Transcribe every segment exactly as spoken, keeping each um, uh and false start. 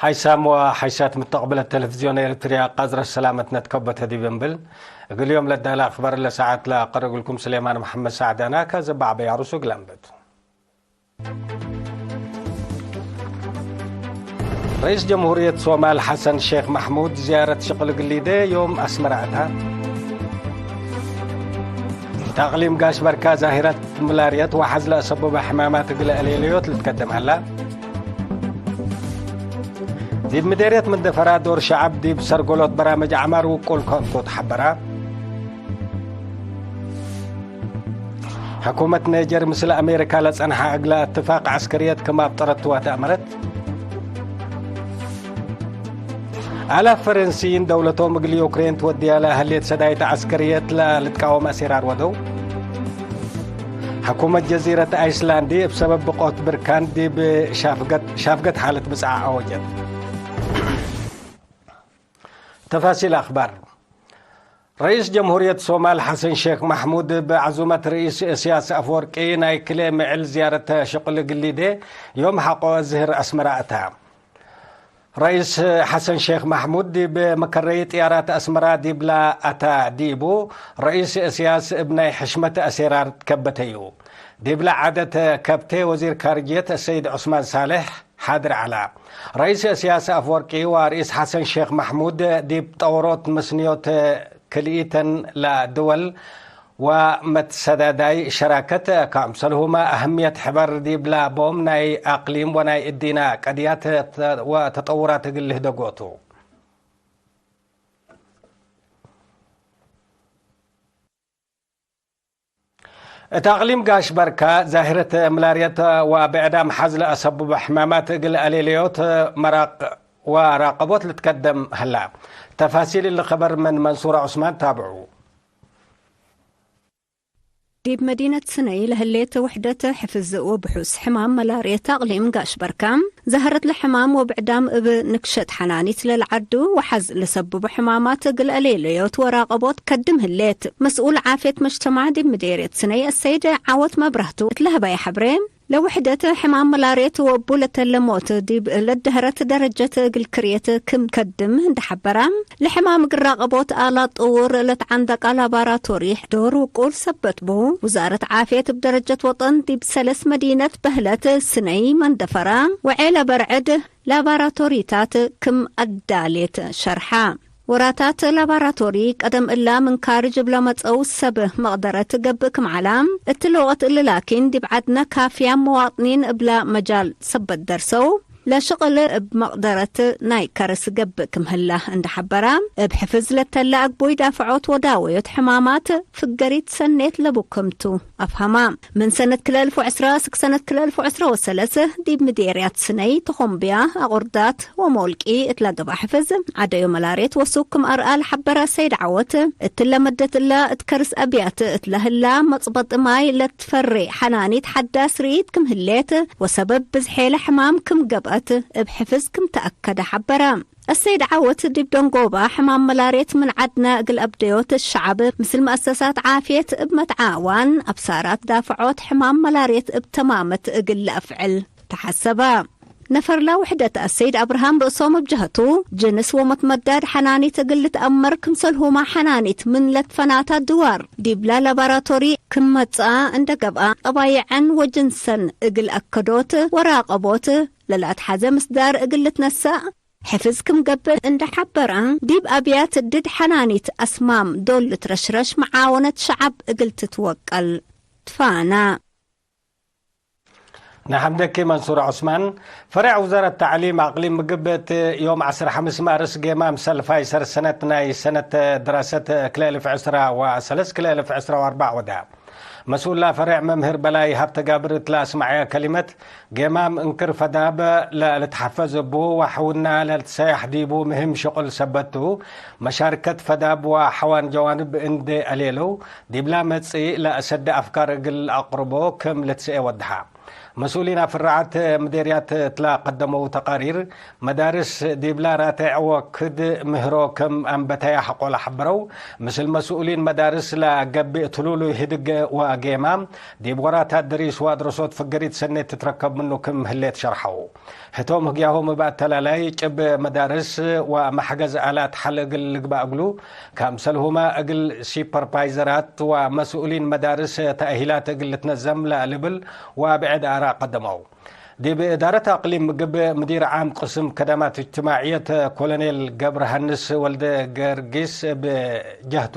ሓይሳም ወሓይሳት ምተቅብለት ተለፍዝዮን ኤረትርያ፣ ቃዝረት ሰላመትነ ትከበተ ዲብ እንብል፣ እግል ዮም ለዳለ አክባር ለሰዓት ለአቀርግልኩም ስሌማን መሐመድ ሳዕዳና፣ ከዘባዕ በያሩሱ እግል አንብት። ረኢስ ጀምሁርየት ሶማል ሐሰን ሼክ መሕሙድ ዝያረት ሽቅል እግል ሊዴ ዮም አስመራ አታ። እት አቅሊም ጋሽ በርካ ዛሂረት ምላርየት ወሐዝ ለአሰቡበ ሕማማት እግለ አሌለዮት ልትከደም ሀላ። ዲብ ምዴርየት መንደፈራ ዶር ሸዐብ ዲብ ሰርጎሎት በራምጅ ዐማር ውቁል ከእቱ ተሐበራ። ሕኩመት ናይጀር ምስል አሜሪካ ለጸንሐ እግለ እትፋቅ ዐስከርየት ክም አብጠረትወ ተአመረት። አላፍ ፈረንሲይን ደውለቶም እግል ዩክሬን ትወድያ ለሀሌት ሰዳይት ዐስከርየት ለልትቃወም አሴራር ወደው። ሕኩመት ጀዚረት አይስላንድ እብ ሰበብ ብቆት ብርካን ዲብ ሻፍገት፣ ሻፍገት ሓለት ብጽዓ አወጀት። ተፋሲል አክባር። ረኢስ ጀምሁርየት ሶማል ሐሰን ሼክ መሕሙድ እብ ዐዙመት ረኢስ እስያስ አፍወርቂ ናይ ክልኤ ምዕል ዝያረት ሽቅል እግል ሊዴ ዮም ሐቆ ዝህር አስመራ እታ። ረኢስ ሐሰን ሼክ መሕሙድ ዲብ መከረይ ጥያራት አስመራ ዲብላ አታ ዲቡ፣ ረኢስ እስያስ እብ ናይ ሕሽመት አሴራር ትከበተዩ። ዲብላ ዓደት ከብቴ ወዚር ካርጅየት አሰይድ ዑስማን ሳልሕ ሓድር ዐላ። ረኢስ እስያስ አፍወርቂ ወረኢስ ሐሰን ሼክ መሕሙድ ዲብ ጠወሮት መስንዮት ክልኢተን ለድወል ወመትሰዳዳይ ሸራከት ካምሰልሁመ አህምየት ሕበር ዲብላ ቦም ናይ አቅሊም ወናይ እዲነ ቀድያት ወተጠውራት እግል ልህደጎቱ። እት አቅሊም ጋሽ በርካ ዛህረት ምላርየት ወብዕዳም ሐዝ ለአሰብቡ ሕማማት እግል አሌለዮት መራቅ ወራቀቦት ልትከደም ሀላ። ተፋሲል እሊ ከበር ምን መንሱረ ዑስማን ታብዑ። ዲብ መዲነት ስነይ ለህሌት ውሕደት ሕፍዝ ወብሑስ ሕማም መላርየት አቅሊም ጋሽ በርካ፣ ዛህረት ለሕማም ወብዕዳም እብ ንክሸት ሐናኒት ለለዐዱ ወሐዝ ለሰብቡ ሕማማት እግል አሌለዮት ወራቀቦት ከድም ህሌት። መስኡል ዓፍየት መጅተማዕ ዲብ ምዴርየት ስነይ አሰይድ ዓወት መብራህቱ እት ለሀበየ ሐብሬ፣ ለውሕደት ሕማም መላርየት ወእቡ ለተለሞት ዲብ ለደህረት ደረጀት እግል ክርየት ክም ከድም እንደ ሐበረ፣ ለሕማም እግል ራቀቦት አላት ጥውር ለትዓንደቃ ላባራቶሪ ዶር ውቁል ሰበት ቡ። ውዛረት ዓፍየት እብ ደረጀት ወጠን ዲብ ሰለስ መዲነት በህለት ስነይ መንደፈራ ወዔለ በርዕድ ላባራቶሪታት ክም አዳሌት ሸርሐ። ወራታት ላባራቶሪ ቀደም እላ ምን ካርጅ እብ ለመጸው ሰብ መቅደረት ገብእ ክም ዐላ፣ እትለ ወቅት እሊ ላኪን ዲብ ዐድነ ካፍያም መዋጥኒን እብላ መጃል ሰበት ደርሰው፣ ለሽቅል እብ መቅደረት ናይ ከርስ ገብእ ክም ህላ እንደ ሐበራ፣ እብ ሕፍዝ ለተለ አግቡይ ዳፍዖት ወዳወዮት ሕማማት ፍገሪት ሰኔት ለቡ ክምቱ አፍሀማ። ምን ሰነት ክልኤ አልፍ ወዕስራ እስክ ሰነት ክልኤ አልፍ ወዕስራ ወሰለስ ዲብ ምዴርያት ስነይ፣ ተኾምብያ፣ አቁርዳት ወሞልቂ እት ለገብአ ሕፍዝ ዐደዮ መላርየት ወሱክ ክም አርአ ለሐበረ ሰይድ ዐወት፣ እትለ መደት እለ እት ከርስ አብያት እት ለህላ መጽበጥ ማይ ለትፈሬ ሐናኒት ሐዳስ ርኢት ክም ህሌት ወሰበብ ብዝሔ ለሕማም ክም ገብአት እብ ሕፍዝ ክም ተአከደ ሐበረ። አሰይድ ዐወት ዲብ ደንጎባ ሕማም መላርየት ምን ዐድነ እግል አብደዮት ሸዐብ ምስል መአሰሳት ዓፍየት እብ መትዓዋን አብሳራት ዳፍዖት ሕማም መላርየት እብ ተማመት እግል ለአፍዕል ተሐሰበ። ነፈርላ ውሕደት አሰይድ አብርሃም ብእሶም እብ ጀሀቱ፣ ጅንስ ወመትመዳድ ሐናኒት እግል ልትአመር ክምሰልሁመ ሐናኒት ምን ለትፈናታ ድዋር ዲብላ ላባራቶሪ ክም መጽአ እንደ ገብአ፣ ጠባይዐን ወጅንሰን እግል አከዶት ወራቀቦት ለለአትሐዘ ምስዳር እግል ልትነሰእ፣ ሕፍዝ ክም ገብእ እንደ ሐበረ፣ ዲብ አብያት ድድ ሐናኒት አስማም ዶል ልትረሽረሽ መዓወነት ሸዐብ እግል ትትወቀል ትፋና። ነሐምደኪ መንሱር ዑስማን። ፈሬዕ ውዛረት ተዕሊም አቅሊም ምግብ እት ዮም ዐስር ሐምስ ማርስ ጌማም ሰልፋይ ሰር ሰነት ናይ ሰነት ድራሰት ክልኤ እልፍ ዕስራ ወሰለስ ክልኤ እልፍ ዕስራ ወአርበዕ ወዳ። መስኡላ ፈሬዕ መምህር በላይ ሀብተጋብር እት ለአስመዐየ ከሊመት፣ ጌማም እንክር ፈዳብ ለልትሐፈዝ እቡ ወሐውና ለልትሰያሕ ዲቡ ምህም ሽቁል ሰበት ቱ፣ መሻርከት ፈዳብ ወሐዋን ጀዋንብ እንዴ አሌለው፣ ዲብላ መጽእ ለአሰደ አፍካር እግል አቅርቦ ክም ልትስኤ ወድሐ። መስኡሊን አፍራዓት ምዴርያት እትላ ቀደመው ተቃሪር፣ መዳርስ ዲብላ ራቴዕ ወክድ ምህሮ ክም አንበተየ ሐቆለ ሐበረው። ምስል መስኡሊን መዳርስ ለገብእ ትሉሉ ህድግ ወጌማ፣ ዲብ ወራታት ደሪስ ወአድረሶት ፍገሪት ሰኔት ትትረከብ ምኑ ክም ህሌት ሸርሐው። ህቶም ህግያሆም እብ አተላላይ ጭብ መዳርስ ወመሕገዝ አላት ሐል እግል ልግባእ እግሉ፣ ከምሰልሁመ እግል ሱፐርቫይዘራት ወመስኡሊን መዳርስ ተእሂላት እግል ልትነዘም ለልብል ወብዕድ አራ ቀደመው። ዲብ እዳረት አቅሊም ምግብ ምዲር ዓም ቅስም ከደማት እጅትማዕየት ኮሎኔል ገብረሃንስ ወልደ ገርጊስ እብ ጀህቱ፣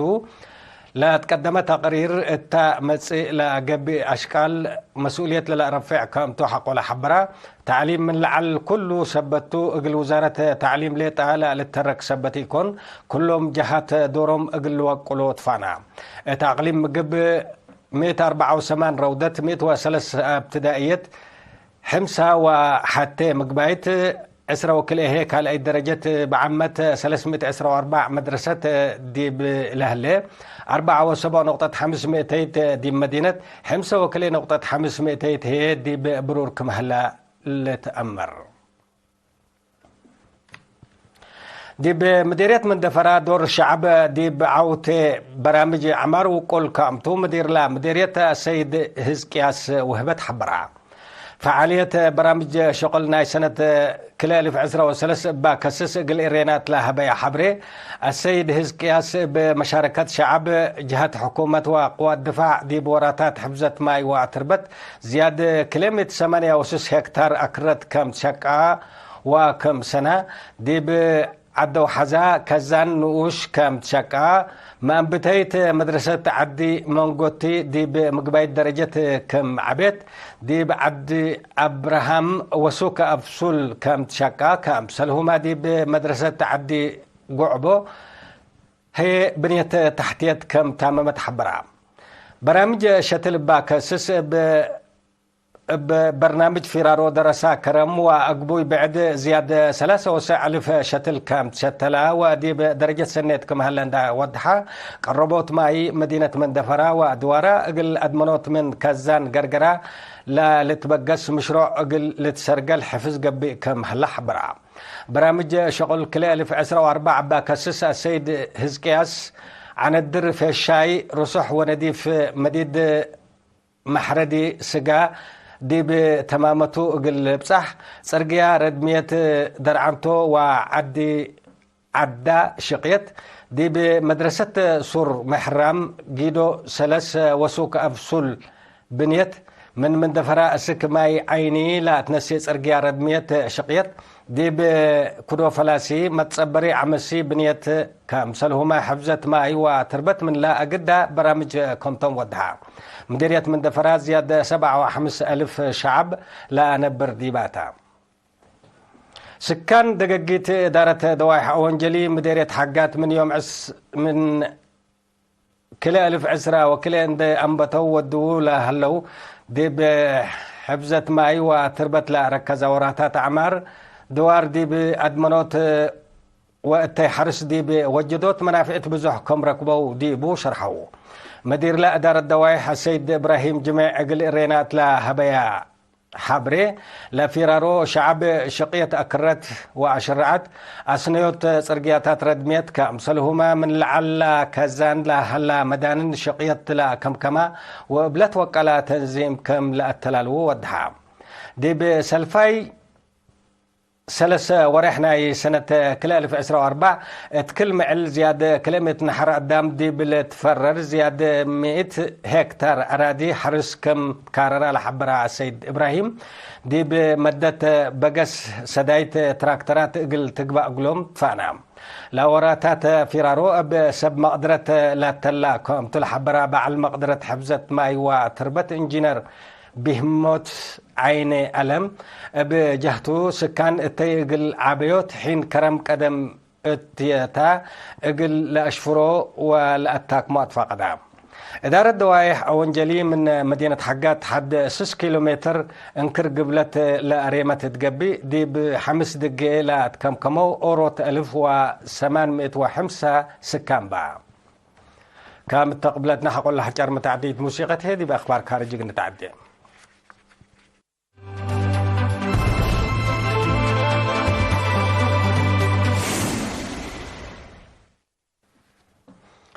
ለአትቀደመ ተቅሪር እታ መጽእ ለገብእ አሽቃል መስኡልየት ለለአረፌዕ ከምቱ ሐቆለ ሐበራ። ተዕሊም ምን ለዐል ኩሉ ሰበት ቱ፣ እግል ውዛረት ተዕሊም ሌጠ ለልተረክ ሰበት ኢኮን፣ ኩሎም ጀሃት ዶሮም እግል ልወቅሎ ትፋና። እት አቅሊም ምግብ ምእት አርበዓ ወሰማን ረውደት፣ ምእት ወሰለስ እብትዳእየት፣ ሕምሳ ወሐቴ ምግባይት፣ ዕስረ ወክልኤ ህዬ ካልአይት ደረጀት፣ ብዓመት ሰለስ ምእት ዕስራ ወአርበዕ መድረሰት ዲብ ለህሌ፣ አርበዓ ወሰብዕ ነቁጠት ሐምስ ምእተይት ዲብ መዲነት፣ ሕምሰ ወክልኤ ነቁጠት ሐምስ ምእተይት ህዬ ዲብ ብሩር ክም ሀላ ልትአመር። ዲብ ምዴርየት መንደፈራ ዶር ሸዐብ ዲብ ዐውቴ በራምጅ ዐማር ውቁል ከአምቱ፣ ምዲርላ ምዴርየት አሰይድ ህዝቅያስ ውህበት ሐበራ። ፈዓልየት በራምጅ ሸቁል ናይ ሰነት ክልኤ እልፍ ዕስራ ወሰለስ እባ ከስስ እግል እሬናት ለሀበየ ሐብሬ፣ አሰይድ ህዝቅያስ እብ መሻረከት ሸዐብ፣ ጀሀት ሕኩመት ወቅዋት ድፋዕ ዲብ ወራታት ሕፍዘት ማይ ወአትርበት ዝያድ ክልኤ ምእት ሰማንያ ወስስ ሄክታር አክረት ከም ትሸቀዐ ወክም ሰነ ዲብ ዐደው ሐዛ ከዛን ንኡሽ ከም ትሸቀዐ፣ መአንብተይት መድረሰት ዐዲ መንጎቲ ዲብ ምግባይት ደረጀት ክም ዐቤት፣ ዲብ ዐዲ አብረሃም ወሱክ አፍሱል ከም ትሸቀዐ፣ ከምሰልሁመ ዲብ መድረሰት ዐዲ ጉዕቦ ህዬ ብንየት ተሕትየት ከም ታመመት ሐበራ። በራምጅ ሸትል እባ ከስስ እብ እብ በርናምጅ ፊራሮ ደረሳ ከረም ወአግቡይ ብዕድ ዝያድ ሰላሳ ወሰዕ አልፍ ሸትል ከም ትሸተለ ወዲብ ደረጀት ሰኔት ክም ሀለ እንዳ ወድሐ፣ ቀረቦት ማይ መዲነት መንደፈራ ወአድዋራ እግል አድመኖት ምን ከዛን ገርገራ ለልትበገስ ምሽሮዕ እግል ልትሰርገል ሕፍዝ ገብእ ክም ሀለ ሐበራ። በራምጅ ሸቁል ክልኤ እልፍ ዕስራ ወአርበዕ እባ ከስስ አሰይድ ህዝቅያስ ዐነድር ፌሻይ ርሱሕ ወነዲፍ መዲድ መሕረዲ ስጋ ዲብ ተማመቱ እግል ልብጻሕ፣ ጽርግያ ረድምየት ደርዓንቶ ወዐዲ ዐዳ ሽቅየት፣ ዲብ መድረሰት ሱር ምሕራም ጊዶ ሰለስ ወሱክ አፍሱል ብንየት፣ ምን መንደፈራ እስክ ማይ ዓይኒ ለአትነሴ ጽርግያ ረድምየት ሽቅየት፣ ዲብ ኩዶ ፈላሲ መትጸበሪ ዐመሲ ብንየት፣ ከምሰልሁመ ሕፍዘት ማይ ወትርበት ምን ለአግዳ በራምጅ ከምቶም ወድሐ። ምዴርየት መንደፈራ ዝያድ ሰብዓ ወሐምስ አልፍ ሸዐብ ለአነብር ዲባታ። ስካን ደገጊት እዳረት ደዋይሕ አወንጀሊ ምዴርየት ሐጋት ምን ዮም ዕስ-፣ ምን ክልኤ እልፍ ዕስራ ወክልኤ እንዴ አንበተው ወድዉ ለሀለው፣ ዲብ ሕፍዘት ማይ ወትርበት ለአረከዘ ወራታት አዕማር ድዋር ዲብ አድመኖት ወእተይ ሐርስ ዲብ ወጀዶት መናፍዕት ብዞሕ ከም ረክበው ዲቡ ሸርሐው። መዲርለ እዳረት ደዋይሕ አሰይድ እብራሂም ጅሜዕ እግል እሬናት ለሀበያ ሐብሬ፣ ለፊራሮ ሸዐብ ሽቅየት አክረት ወአሽረዐት፣ አስነዮት ጽርግያታት ረድምየት፣ ከምሰልሁመ ምን ለዐል ከዛን ለሀላ መዳንን ሽቅየት ለአከምከማ ወእብለት ወቀላ ተንዚም ክም ለአተላልዉ ወድሐ። ዲብ ሰልፋይ ሰለሰ ወሬሕ ናይ ሰነት ክልኤ እልፍ ዕስራ ወአርበዕ፣ እት ክል ምዕል ዝያድ ክልኤ ምእት ነሐር አዳም ዲብ ልትፈረር ዝያድ ምእት ሄክታር አራዲ ሐርስ ክም ትካረራ ለሐበረ አሰይድ እብራሂም፣ ዲብ መደት በገስ ሰዳይት ትራክተራት እግል ትግባእ እግሎም ትፋና። ለወራታት ፊራሮ እብ ሰብ መቅድረት ላተላ ክምቱ ለሐበረ በዐል መቅድረት ሕፍዘት ማይ ወትርበት እንጂነር ቢህሞት ዓይኔ አለም፣ እብ ጀህቱ፣ ስካን እተይ እግል ዐበዮት ሒን ከረም ቀደም እትየታ እግል ለአሽፍሮ ወለአታክሞ አትፋቀዳ። እዳረት ደዋይሕ አወንጀሊ ምን መዲነት ሐጋት ሐድ ስስ ኪሎ ሜትር እንክር ግብለት ለአሬመት ትገብእ፣ ዲብ ሐምስ ድጌ ለአትከምከመው ኦሮት አልፍ ወሰማን ምእት ወሐምሳ ስካን በ። ከም እተ ቅብለትና ሐቆለ ሐጫር መተዓድይት ሙሲቀት ህዬ ዲብ አክባር ካርጅ እግል ንትዓዴ።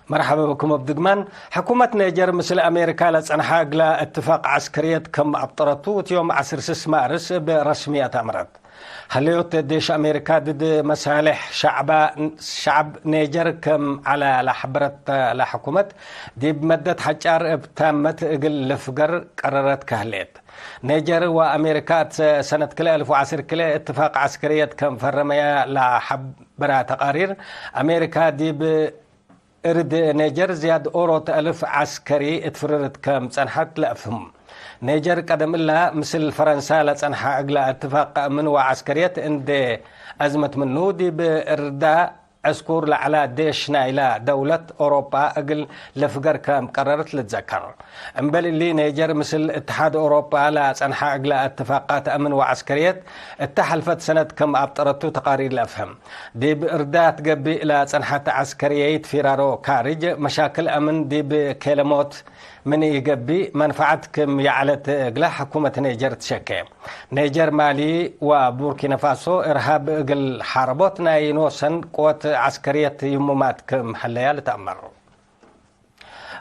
መርሐበ ብኩም እብ ድግማን። ሕኩመት ኔጀር ምስል አሜሪካ ለጸንሐ እግላ እትፋቅ ዐስከርየት ከም አብጠረቱ፣ እት ዮም ዐስር ስስ ማርስ እብ ረስምየት አምረት። ሀለዮት ዴሽ አሜሪካ ድድ መሳሌሕ ሸዕባ፣ ሸዕብ ኔጀር ከም ዐለ ለሐበረት ለሕኩመት፣ ዲብ መደት ሐጫር እብ ታመት እግል ልፍገር ቀረረት ከህሌት። ኔጀር ወአሜሪካ እት ሰነት ክልኤ አልፍ ወዐስር ክልኤ እትፋቅ ዐስከርየት ከም ፈረመያ ለሐብራ ተቃሪር፣ አሜሪካ ዲብ እርድ ኔጀር ዝያድ ኦሮት አልፍ ዐስከሪ እት ፍርርት ከም ጸንሐት ለአፍህም። ኔጀር ቀደም እላ ምስል ፈረንሳ ለጸንሐ እግላ እትፋቅ አምን ወዐስከርየት እንዴ አዝመት ምኑ፣ ዲብ እርዳ ዕስኩር ለዐላ ዴሽ ናይላ ደውለት ኦሮጳ እግል ልፍገር ከም ቀረረት ልትዘከር። እምበል እሊ፣ ኔጀር ምስል እትሓድ ኦሮጳ ለጸንሐ እግላ እትፋቃት አምን ወዐስከርየት እተ ሐልፈት ሰነት ከም አብጠረቱ ተቃሪር ለአፍህም። ዲብ እርዳት ገብእ ለጸንሐት ዐስከርየይት ፊራሮ ካርጅ፣ መሻክል አምን ዲብ ኬለሞት ምን ኢገብእ መንፈዐት ክም የዐለት እግለ ሕኩመት ኔጀር ትሸኬ። ኔጀር፣ ማሊ ወቡርኪናፋሶ እርሃብ እግል ሐርቦት ናይ ኖሰን ቅወት ዐስከርየት ይሙማት ክም ሀለያ ልትአመር።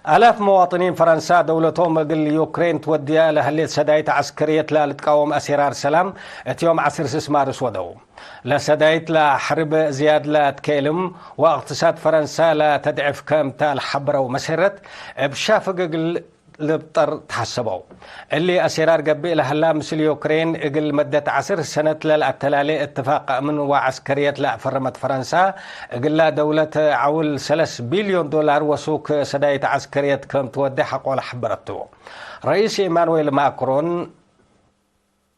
አላፍ መዋጥኒን ፈረንሳ ደውለቶም እግል ዩክሬን ትወድያ ለህሌት ሰዳይት ዐስከርየት ለልትቃወም አሴራር ሰላም እት ዮም ዐስር ስስ ማርስ ወደው። ለሰዳይት ለሐርብ ዝያድ ለትኬልም ወእቅትሳድ ፈረንሳ ለተድዕፍ ከምታ ለሐበረው መሴረት፣ እብ ሻፍግ እግል ልብጠር ተሐሰበው። እሊ አሴራር ገብእ ለሀላ ምስል ዩክሬን እግል መደት ዐስር ሰነት ለልአተላሌ እትፋቅ አምን ወዐስከርየት ለአፈረመት ፈረንሳ፣ እግላ ደውለት ዐውል ሰለስ ቢልዮን ዶላር ወሱክ ሰዳይት ዐስከርየት ከም ትወዴ ሐቆ ለሐበረቱ። ረኢስ ኢማኑኤል ማክሮን፣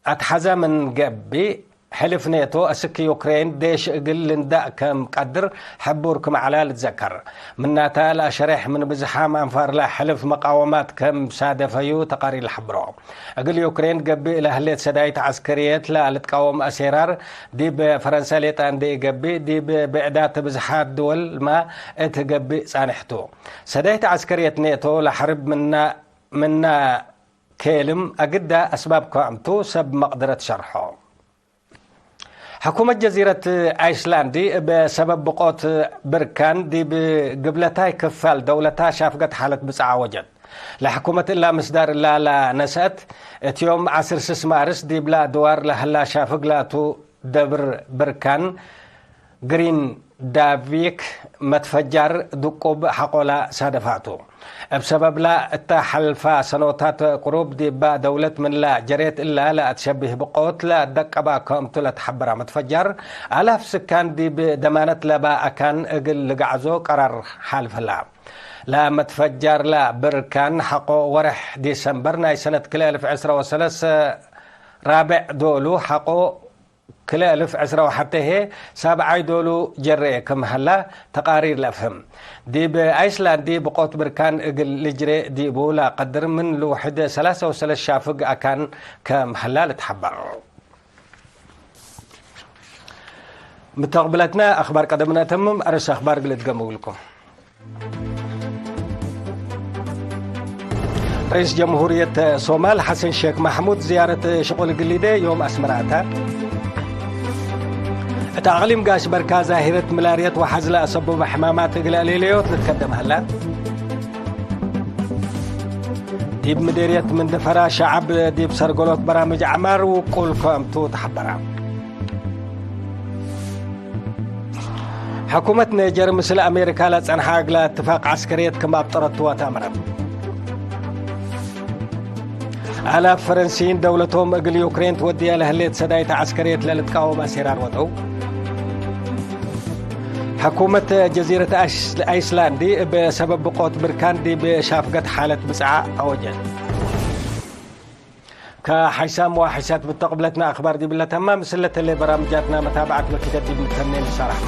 አትሐዘ ምን ገብእ፣ ሕልፍ ኔቶ አስክ ዩክሬን ዴሽ እግል ልንዳእ ከም ቀድር ሕቡር ክም ዐላ ልትዘከር። ምናተ፣ ለአሸሬሕ ምን ብዝሓም አንፋርለ ሕልፍ መቃወማት ከም ሳደፈዩ ተቃሪር ለሐብሮ። እግል ዩክሬን ገብእ ለህሌት ሰዳይት ዐስከርየት ለልትቃወም አሴራር፣ ዲብ ፈረንሳ ሌጠ እንዴ ኢገብእ፣ ዲብ ብዕዳት ብዝሓት ድወልመ እት ገብእ ጻንሕቱ። ሰዳይት ዐስከርየት ኔቶ ለሐርብ ምና፣ ምና ኬልም አግዳ አስባብ ክምቱ ሰብ መቅደረት ሸርሖ። ሕኩመት ጀዚረት አይስላንድ እብ ሰበብ ብቆት ብርካን ዲብ ግብለታይ ክፋል ደውለታ ሻፍገት ሓለት ብጽዓ አወጀት። ለሕኩመት እላ ምስዳር እላ ለነሰአት፣ እት ዮም ዐስር ስስ ማርስ ዲብላ ድዋር ለሀላ ሻፍግ ላቱ ደብር ብርካን ግሪንዳቪክ መትፈጃር ድቁብ ሐቆላ ሳደፋቱ። እብ ሰበብላ እተ ሐልፋ ሰኖታት ቅሩብ ዲባ ደውለት ምንላ ጀሬት እላ ለአትሸብህ ብቆት ለደቀባ ከምቱ ለተሐበራ መትፈጃር፣ አላፍ ስካን ዲብ ደማነት ለባ አካን እግል ልግዐዞ ቀራር ሓልፍላ። ለመትፈጃርላ ብርካን ሐቆ ወርሕ ዲሰምበር ናይ ሰነት ክልኤ አልፍ ዕስራ ወሰለስ ራብዕ ዶሉ ሐቆ ክልኤ አልፍ ዕስራ ወሐቴ ህዬ ሳብዓይ ዶሉ ጀሬ ክም ሀላ ተቃሪር ለአፍህም። ዲብ አይስላንድ ብቆት ብርካን እግል ልጅሬ ዲቡ ለቀድር ምን ልውሕድ ሰላሳ ወሰለስ ሻፍግ አካን ክም ሀላ ልትሐበር። ምተቅብለትነ አክባር ቀደምነ እተምም፣ አርእስ አክባር እግል እድገም እግልኩም። ርኢስ ጀምሁርየት ሶማል ሐሰን ሼክ መሕሙድ ዝያረት ሽቁል እግል ሊዴ ዮም አስመረ አተ። እት አቅሊም ጋሽ በርካ ዛሂረት ምላርየት ወሐዝ ለአሰብበ ሕማማት እግል አሌለዮት ልትከደም ሀላ። ዲብ ምዴርየት ምንደፈራ ሸዐብ ዲብ ሰርገሎት በራምጅ ዐማር ውቁል ክምቱ ተሐበረ። ሕኩመት ኔጀር ምስል አሜሪካ ለጸንሐ እግለ እትፋቅ ዐስከርየት ክም አብጠረቱ ወተአምረት። አላፍ ፈረንሲይን ደውለቶም እግል ዩክሬን ትወድየ ለህሌት ሰዳይት ዐስከርየት ለልትቃወም አሴራር ወደው። ሕኩመት ጀዚረት አይስ-፣ አይስላንድ እብ ሰበብ ብቆት ብርካን ዲብ ሻፍገት ሓለት ብጽዓ አወጀት። ከሐይሳም ወሐይሳት ብተቅብለትና አክባር ዲብለ ተማም፣ ስለተሌ በራምጃትና መታብዓት ወኪደት ዲብ ምተምኔ ንሳራሕ።